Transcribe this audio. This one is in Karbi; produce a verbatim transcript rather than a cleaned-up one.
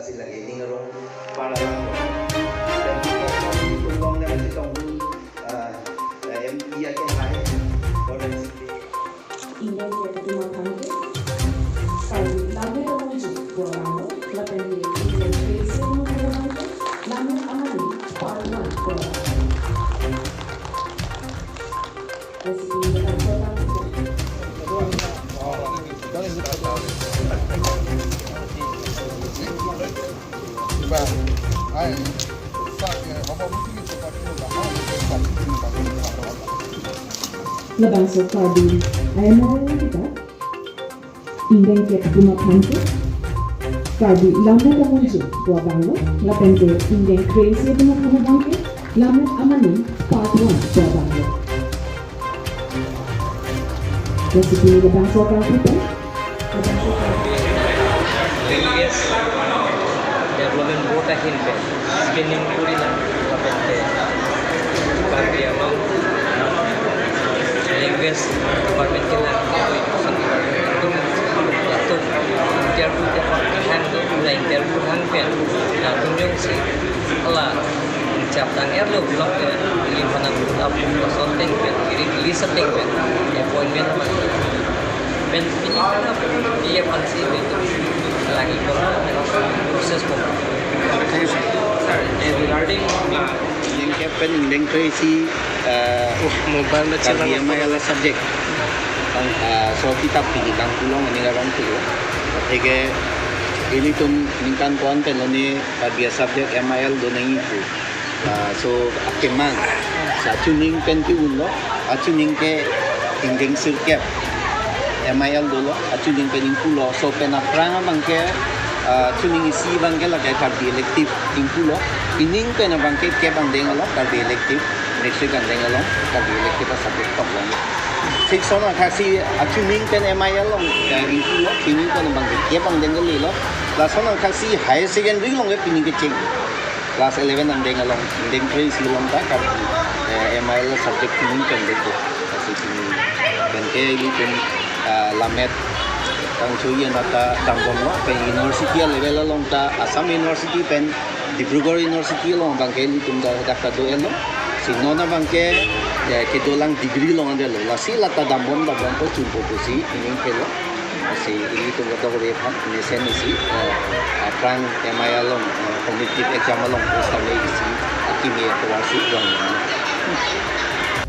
Sila ke ning arong para lang. Dan kita sa ning arong na si tong, ah, M P ya ke hai. Orang si Ingdeng kep atum aphan ke Karbi Lammet Amonjui pu abang lo, lapen ke Ingdeng kre-isi atum aphan ke Lammet Amani Part One pu abang lo. Recipe ni akan saya tampilkan. Labangso Karbi ayam kita, ingdeng kep atum aphan ke Karbi Lammet Amonjui pu abang lo, lapen ke ingdeng kre-isi atum aphan abang ke Lammet Amani Part One pu abang lo. Recipe ni labangso akan kita. Language Development Board ahin pen screening kori lang, lapen ke Karbi Anglong Language Department ke lang latum interview ke hang do, la interview hang pen latum jongsi hala chaptang erlo block ke limhanan up pasal teng pen, iri list teng pen appointment man. Pen ini kan P F N C itu lagi ke proses kok. Eh, regarding, uh, Ingdeng kep pen ingdeng kre-isi, eh, Mobile na Karbi channel M I L subject. Ang, ah, so kita pilih kang pulang ini orang tu. Athe ke ilitum ningkan ko-an pen lo ne Karbi subject M I L do nangji pu. Ah, so akemang. Sa chuning pen ke un lo, achuning ke ingdeng sirkep M I L dolo, achuning pen ingpu lo, so pen aphrang abang ke, ah, chuning isi abang ke lake Karbi elective ingpu lo, ining pen abang ke kep angdeng along Karbi elective, matric angdeng along Karbi elective a subject tok long. Six on athasi achuning pen M I L along, eh, ingpu lo, ining pen abang ke kep angdeng ke le lo, lason athasi higher secondary along ke pining kecheng. Class eleven angdeng along, ingdeng kre-isi along ta Karbi, eh, M I L subject pining pen deko. Lasi pining pen ke ilitum, eh, Lammet Kangchoji anat ta dambom lo, pen university level along ta Assam University pen Dibrugarh University along abang ke ilitum ta dak ta do-et lo. Si non abang ke, eh, kedo lang degree along ande lo. Lasi la ta dambom dambom po chunpo pusi pining ke lo. Lasi ilitum kadokave aphan mesen isi, eh, aphrang M I L along, eh, competitive exam along post tame isi akimi atovar si dun.